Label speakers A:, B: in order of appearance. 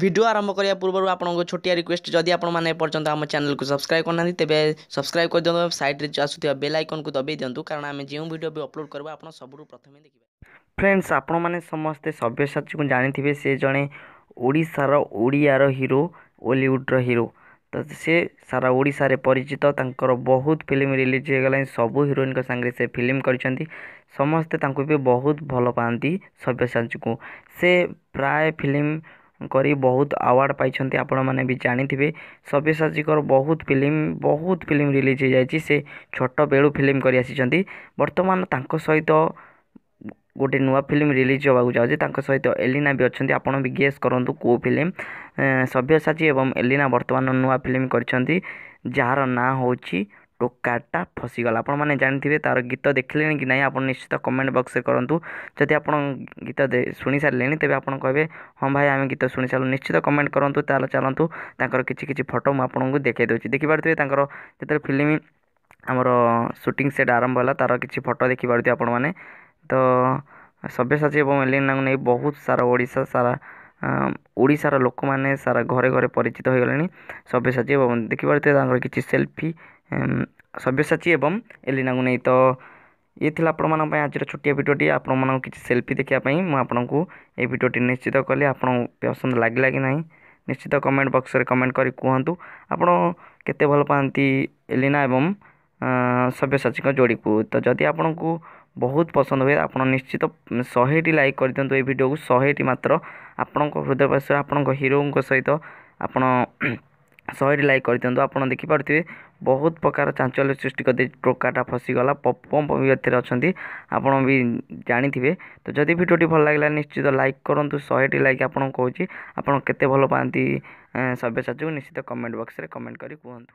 A: Video ଆରମ୍ଭ କରିବା ପୂର୍ବରୁ ଆପଣଙ୍କୁ ଛୋଟିଆ ରିକ୍ୱେଷ୍ଟ, ଯଦି ଆପଣମାନେ ଏପର୍ଯ୍ୟନ୍ତ ଆମ ଚ୍ୟାନେଲକୁ ସବସ୍କ୍ରାଇବ୍ କରିନାହାନ୍ତି ତେବେ ସବସ୍କ୍ରାଇବ୍ କରିଦିଅନ୍ତୁ, ସାଇଡ଼୍ରେ ଆସୁଥିବା ବେଲ୍ ଆଇକନ୍କୁ ଦବାଇ ଦିଅନ୍ତୁ, କାରଣ ଆମେ ଯେଉଁ ଭିଡ଼ିଓ ବି ଅପଲୋଡ଼ କରିବୁ ଆପଣ ସବୁଠୁ ପ୍ରଥମେ ଦେଖିବେ।
B: ଫ୍ରେଣ୍ଡସ୍, ଆପଣମାନେ ସମସ୍ତେ ସବ୍ୟସାଚୀକୁ ଜାଣିଥିବେ। ସେ ଜଣେ ଓଡ଼ିଶାର ଓଡ଼ିଆର ହିରୋ, ଓଲିଉଡ଼ର ହିରୋ। ତ ସେ ସାରା ଓଡ଼ିଶାରେ ପରିଚିତ। ତାଙ୍କର ବହୁତ ଫିଲ୍ମ ରିଲିଜ୍ ହେଇଗଲାଣି। ସବୁ ହିରୋଇନଙ୍କ ସାଙ୍ଗରେ ସେ ଫିଲ୍ମ କରିଛନ୍ତି। ସମସ୍ତେ ତାଙ୍କୁ ବି ବହୁତ ଭଲ ପାଆନ୍ତି ସବ୍ୟସାଚୀକୁ। ସେ ପ୍ରାୟ ଫିଲ୍ମ କରି ବହୁତ ଆୱାର୍ଡ଼ ପାଇଛନ୍ତି, ଆପଣମାନେ ବି ଜାଣିଥିବେ। ସବ୍ୟସାଚୀଙ୍କର ବହୁତ ଫିଲ୍ମ ରିଲିଜ୍ ହେଇଯାଇଛି। ସେ ଛୋଟ ବେଳୁ ଫିଲ୍ମ କରି ଆସିଛନ୍ତି। ବର୍ତ୍ତମାନ ତାଙ୍କ ସହିତ ଗୋଟେ ନୂଆ ଫିଲ୍ମ ରିଲିଜ୍ ହେବାକୁ ଯାଉଛି। ତାଙ୍କ ସହିତ ଏଲିନା ବି ଅଛନ୍ତି। ଆପଣ ବି ଗେସ୍ କରନ୍ତୁ କେଉଁ ଫିଲ୍ମ। ସବ୍ୟସାଚୀ ଏବଂ ଏଲିନା ବର୍ତ୍ତମାନ ନୂଆ ଫିଲ୍ମ କରିଛନ୍ତି, ଯାହାର ନାଁ ହେଉଛି ଟୋକାଟା ଫସିଗଲା। ଆପଣମାନେ ଜାଣିଥିବେ। ତାର ଗୀତ ଦେଖିଲେଣି କି ନାହିଁ, ଆପଣ ନିଶ୍ଚିତ କମେଣ୍ଟ ବକ୍ସରେ କରନ୍ତୁ। ଯଦି ଆପଣ ଗୀତ ଶୁଣି ସାରିଲେଣି, ତେବେ ଆପଣ କହିବେ, "ହଁ ଭାଇ, ଆମେ ଗୀତ ଶୁଣି ସାରିଲୁ।" ନିଶ୍ଚିତ କମେଣ୍ଟ କରନ୍ତୁ। ତାହେଲେ ଚାଲନ୍ତୁ, ତାଙ୍କର କିଛି କିଛି ଫଟୋ ମୁଁ ଆପଣଙ୍କୁ ଦେଖାଇ ଦେଉଛି। ଦେଖିପାରୁଥିବେ, ତାଙ୍କର ଯେତେବେଳେ ଫିଲ୍ମ ଆମର ସୁଟିଂ ସେଟ୍ ଆରମ୍ଭ ହେଲା, ତାର କିଛି ଫଟୋ ଦେଖିପାରୁଥିବେ ଆପଣମାନେ। ତ ସବ୍ୟସାଚୀ ଏବଂ ଏଲିନାଙ୍କୁ ନେଇ ବହୁତ ସାରା ଓଡ଼ିଶା ସାରା ଓଡ଼ିଶାର ଲୋକମାନେ ସାରା ଘରେ ଘରେ ପରିଚିତ ହୋଇଗଲେଣି। ସବ୍ୟସାଚୀ ଏବଂ ଦେଖିପାରୁଥିବେ ତାଙ୍କର କିଛି ସେଲ୍ଫି ସବ୍ୟସାଚୀ ଏବଂ ଏଲିନାଙ୍କୁ ନେଇ। ତ ଇଏ ଥିଲା ଆପଣମାନଙ୍କ ପାଇଁ ଆଜିର ଛୋଟିଆ ଭିଡ଼ିଓଟି। ଆପଣମାନଙ୍କୁ କିଛି ସେଲ୍ଫି ଦେଖିବା ପାଇଁ ମୁଁ ଆପଣଙ୍କୁ ଏଇ ଭିଡ଼ିଓଟି ନିଶ୍ଚିତ କଲି। ଆପଣଙ୍କୁ ପସନ୍ଦ ଲାଗିଲା କି ନାହିଁ, ନିଶ୍ଚିତ କମେଣ୍ଟ ବକ୍ସରେ କମେଣ୍ଟ କରି କୁହନ୍ତୁ। ଆପଣ କେତେ ଭଲ ପାଆନ୍ତି ଏଲିନା ଏବଂ ସବ୍ୟସାଚୀଙ୍କ ଯୋଡ଼ିକୁ? ତ ଯଦି ଆପଣଙ୍କୁ ବହୁତ ପସନ୍ଦ ହୁଏ, ଆପଣ ନିଶ୍ଚିତ 100ଟି ଲାଇକ୍ କରିଦିଅନ୍ତୁ ଏଇ ଭିଡ଼ିଓକୁ, 100ଟି ମାତ୍ର। ଆପଣଙ୍କ ହୃଦୟ ଆପଣଙ୍କ ହିରୋଙ୍କ ସହିତ ଆପଣ 100ଟି ଲାଇକ୍ କରିଦିଅନ୍ତୁ। ଆପଣ ଦେଖିପାରୁଥିବେ, ବହୁତ ପ୍ରକାର ଚାଞ୍ଚଲ୍ୟ ସୃଷ୍ଟି କରିଦେଇଛି ଟୋକାଟା ଫସିଗଲା। ପପୁ ବି ଏଥିରେ ଅଛନ୍ତି, ଆପଣ ବି ଜାଣିଥିବେ। ତ ଯଦି ଭିଡ଼ିଓଟି ଭଲ ଲାଗିଲା, ନିଶ୍ଚିତ ଲାଇକ୍ କରନ୍ତୁ। 100ଟି ଲାଇକ୍ ଆପଣଙ୍କୁ କହୁଛି। ଆପଣ କେତେ ଭଲ ପାଆନ୍ତି ସବ୍ୟସାଚୀକୁ, ନିଶ୍ଚିତ କମେଣ୍ଟ ବକ୍ସରେ କମେଣ୍ଟ କରି କୁହନ୍ତୁ।